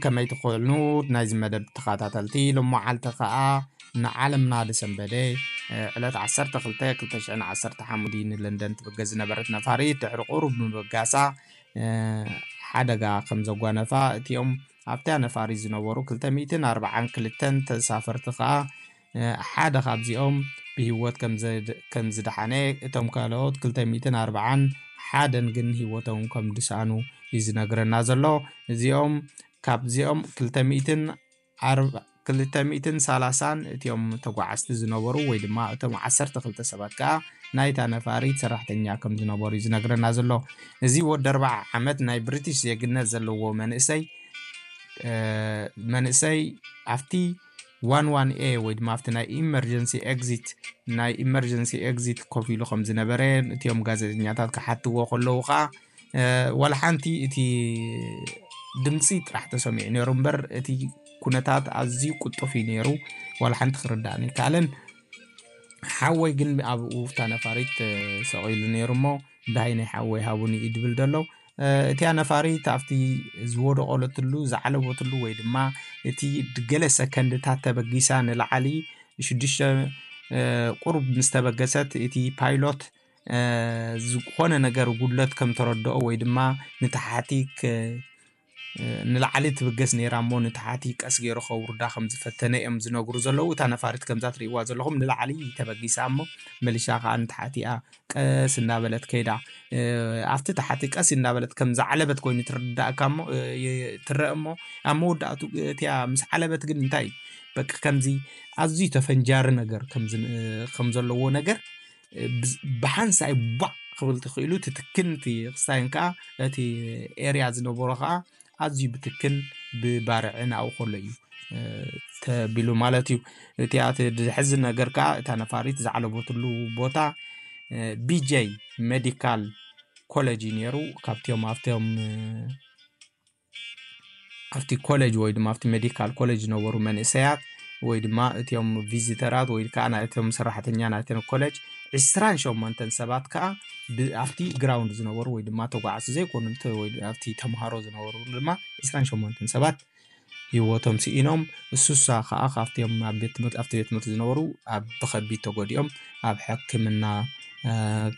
ከመይ ትኾኑ ናይዚ መደብ ተኸታተልቲ? ሎመዓልቲ ከኣ ንዓለምና ዝሰንበደ ዕለት ዓሰርተ ክልተ ክልተ ሽሕን ዓሰርተ ሓሙሽተን ንለንደን ትብገስ ዝነበረት ነፋሪት ድሕሪ ቁሩብ ምብጋሳ ሓደጋ ከም ዘጓነፋ፣ እቲኦም ኣብታ ነፋሪት ዝነበሩ ክልተ ሚእትን ኣርባዓን ክልተን ተሳፈርቲ ከኣ ሓደ ካብዚኦም ብህይወት ከም ዝድሓነ፣ እቶም ካልኦት ክልተ ሚእትን ኣርባዓን ሓደን ግን ህይወቶም ከም ዝሰኣኑ እዩ ዝነግረና ዘሎ። እዚኦም ካብዚኦም ክልተ ሚእትን ኣርባ ክልተ ሚእትን ሰላሳን እቲኦም ተጓዓዝቲ ዝነበሩ ወይ ድማ እቶም ዓሰርተ ክልተ ሰባት ከኣ ናይታ ነፋሪት ሰራሕተኛ ከም ዝነበሩ እዩ ዝነግረና ዘሎ። እዚ ወዲ ኣርባዓ ዓመት ናይ ብሪቲሽ ዜግነት ዘለዎ መንእሰይ መንእሰይ ኣብቲ ዋን ዋን ኤ ወይ ድማ ኣብቲ ናይ ኢመርጀንሲ ኤግዚት ናይ ኢመርጀንሲ ኤግዚት ኮፍ ኢሉ ከም ዝነበረ እቲኦም ጋዜጠኛታት ክሓትዎ ከለዉ ከዓ ዋላ ሓንቲ እቲ ድምፂ ጥራሕ ተሰሚዑ ነይሩ እምበር እቲ ኩነታት ኣዝዩ ቁጡፍ እዩ ነይሩ። ዋላ ሓንቲ ክርዳእኒ ይከኣለን። ሓወይ ግን ኣብኡ እታ ነፋሪት ሰቂሉ ነይሩ እሞ እንታይ ናይ ሓወይ ሃቡኒ እዩ ድብል ደሎ። እቲያ ነፋሪት ኣብቲ ዝወደቆለትሉ ዝዓለቦትሉ ወይ ድማ እቲ ገለ ሰከንድታት ተበጊሳ ንላዕሊ ሽዱሽተ ቁሩብ ምስ ተበገሰት እቲ ፓይሎት ዝኾነ ነገር ጉድለት ከም ተረድኦ ወይ ድማ ንታሕቲ ንላዕሊ ትብገስ ነይራ እሞ ንታሕቲ ቀስ ገይሩ ከውርዳ ከም ዝፈተነ እዮም ዝነግሩ ዘለዉ። እታ ነፋሪት ከምዛ ትርእይዋ ዘለኹም ንላዕሊ ተበጊሳ እሞ መሊሻ ከዓ ንታሕቲ እያ ቀስ እንዳበለት ከይዳ። ኣብቲ ታሕቲ ቀስ እንዳበለት ከም ዝዓለበት ኮይኑ ትርዳእካ እሞ ትረአ እሞ ኣብ መወዳእቱ እቲያ ምስ ዓለበት ግን እንታይ እዩ በቂ ከምዚ ኣዝዩ ተፈንጃሪ ነገር ከም ዘለዎ ነገር ብሓንሳይ ቧዕ ክብል ትኽእሉ ትትክን እቲ ክስታይን ከዓ እቲ ኤርያ ዝነበሮ ከዓ ኣዝዩ ብትክን ብባርዕን ኣብኡ ከሎ እዩ ተቢሉ ማለት እዩ። እቲ ኣቲ ዝሕዝን ነገር ከዓ እታ ነፋሪት ዝዓለቦትሉ ቦታ ቢጀይ ሜዲካል ኮሌጅ እዩ ነይሩ። ካብቲኦም ኣብቲኦም ኣብቲ ኮሌጅ ወይ ድማ ኣብቲ ሜዲካል ኮሌጅ ዝነበሩ መንእሰያት ወይ ድማ እቲኦም ቪዚተራት ወይ ከዓ ናይቶም ሰራሕተኛ ናይተን ኮሌጅ ዕስራን ሸሞንተን ሰባት ከዓ ኣብቲ ግራውንድ ዝነበሩ ወይ ድማ ተጓዓዝቲ ዘይኮኑ ኣብቲ ተምሃሮ ዝነበሩ ድማ ዕስራን ሸሞንተን ሰባት ህይወቶም ስኢኖም። እሱሳ ከዓ ካብቲኦም ኣብ ቤት ትምህርቲ ኣብቲ ቤት ትምህርቲ ዝነበሩ ኣብ ብከቢድ ተጎዲኦም ኣብ ሕክምና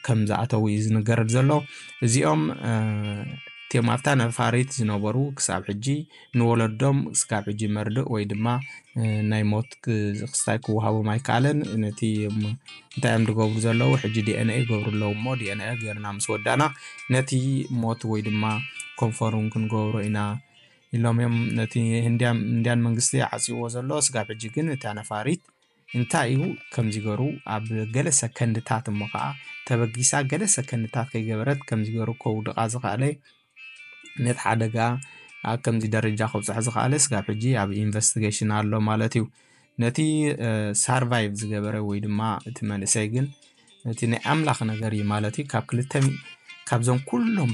ከም ዝኣተው እዩ ዝንገረድ ዘሎ። እዚኦም እቲኦም ኣብታ ነፋሪት ዝነበሩ ክሳብ ሕጂ ንወለዶም ክሳብ ሕጂ መርድእ ወይ ድማ ናይ ሞት ክስታይ ክወሃቦም ኣይከኣለን። ነቲ እንታይ እዮም ዝገብሩ ዘለዉ ሕጂ ዲኤንኤ ይገብሩ ኣለዉ እሞ ዲኤንኤ ገርና ምስ ወዳና ነቲ ሞት ወይ ድማ ኮንፈርም ክንገብሮ ኢና ኢሎም እዮም ነቲ ህንድያን መንግስቲ ዓፅዎ ዘሎ። ስጋብ ሕጂ ግን እታ ነፋሪት እንታይ እዩ ከምዚ ገሩ ኣብ ገለ ሰከንድታት እሞ ከዓ ተበጊሳ ገለ ሰከንድታት ከይገበረት ከምዚ ገሩ ከውድቃ ዝኸኣለ ነቲ ሓደጋ ኣብ ከምዚ ደረጃ ከብፅሖ ዝኸኣለ ስጋብ ሕጂ ኣብ ኢንቨስቲጌሽን ኣሎ ማለት እዩ። ነቲ ሳርቫይቭ ዝገበረ ወይ ድማ እቲ መንእሰይ ግን እቲ ናይ ኣምላኽ ነገር እዩ ማለት እዩ። ካብ ክልተ ካብዞም ኩሎም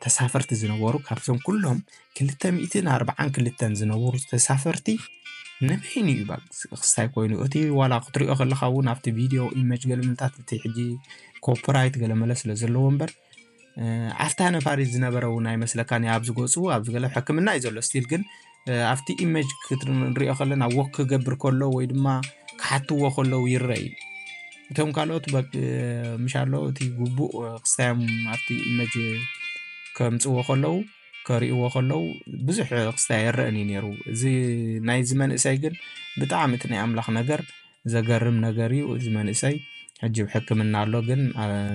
ተሳፈርቲ ዝነበሩ ካብዞም ኩሎም ክልተ ሚእትን ኣርባዓን ክልተን ዝነበሩ ተሳፈርቲ ንበይኑ እዩ ክስታይ ኮይኑ እቲ ዋላ ክትሪኦ ከለካ እውን ኣብቲ ቪድዮ ኢመጅ ገለመለታት እቲ ሕጂ ኮፒራይት ገለመለ ስለ ዘለዎ እምበር ኣብታ ነፋሪት ዝነበረ እውን ኣይመስለካን እዩ። ኣብዚ ገፁ ኣብዚ ገለ ሕክምና እዩ ዘሎ ስቲል ግን ኣብቲ ኢመጅ ክትንሪኦ ከለና ወክ ክገብር ከሎ ወይ ድማ ክሓትዎ ከለዉ ይረአ እዩ። እቶም ካልኦት ምሻሎ እቲ ግቡእ ክስታዮም ኣብቲ ኢመጅ ከምፅዎ ከለዉ ከርእይዎ ከለዉ ብዙሕ ክስታይ ይረአን እዩ ነይሩ። እዚ ናይዚ መንእሰይ ግን ብጣዕሚ እቲ ናይ ኣምላኽ ነገር ዘገርም ነገር እዩ። እዚ መንእሰይ ሕጂ ኣብ ሕክምና ኣሎ፣ ግን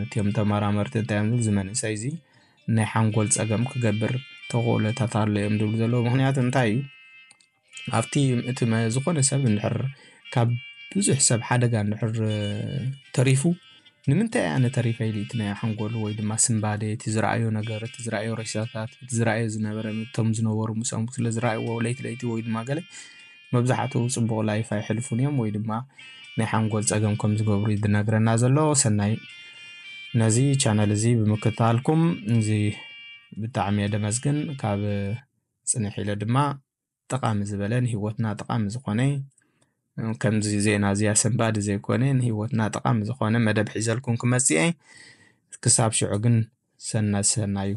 እቲኦም ተመራመርቲ እንታይ እዮም ዝብሉ፣ እዚ መንእሰይ እዚ ናይ ሓንጎል ፀገም ክገብር ተኽእሎታት ኣሎ እዮም ዝብሉ ዘለዉ። ምክንያቱ እንታይ እዩ? ኣብቲ እቲ ዝኾነ ሰብ እንድሕር ካብ ብዙሕ ሰብ ሓደጋ እንድሕር ተሪፉ ንምንታይ ኣነ ተሪፈ ኢሉ እቲ ናይ ሓንጎሉ ወይ ድማ ስምባደ እቲ ዝረኣዮ ነገር እቲ ዝረኣዮ ሬሳታት እቲ ዝረኣዮ ዝነበረ እቶም ዝነበሩ ምስኦም ስለ ዝረኣይዎ ለይቲ ለይቲ ወይ ድማ ገለ መብዛሕትኡ ፅቡቕ ላይፍ ኣይሕልፉን እዮም ወይ ድማ ናይ ሓንጎል ፀገም ከም ዝገብሩ እዩ ዝነግረና ዘሎ። ሰናይ ነዚ ቻነል እዚ ብምክታልኩም እዚ ብጣዕሚ እየ ደመስግን። ካብ ፅንሕ ኢለ ድማ ጠቓሚ ዝበለ ንህይወትና ጠቓሚ ዝኾነ ከምዚ ዜና እዚ ኣሰንባዲ ዘይኮነ ንህይወትና ጠቓሚ ዝኾነ መደብ ሒዘልኩም ክመፅእ እየ። ክሳብ ሽዑ ግን ሰናይ ሰናዩ።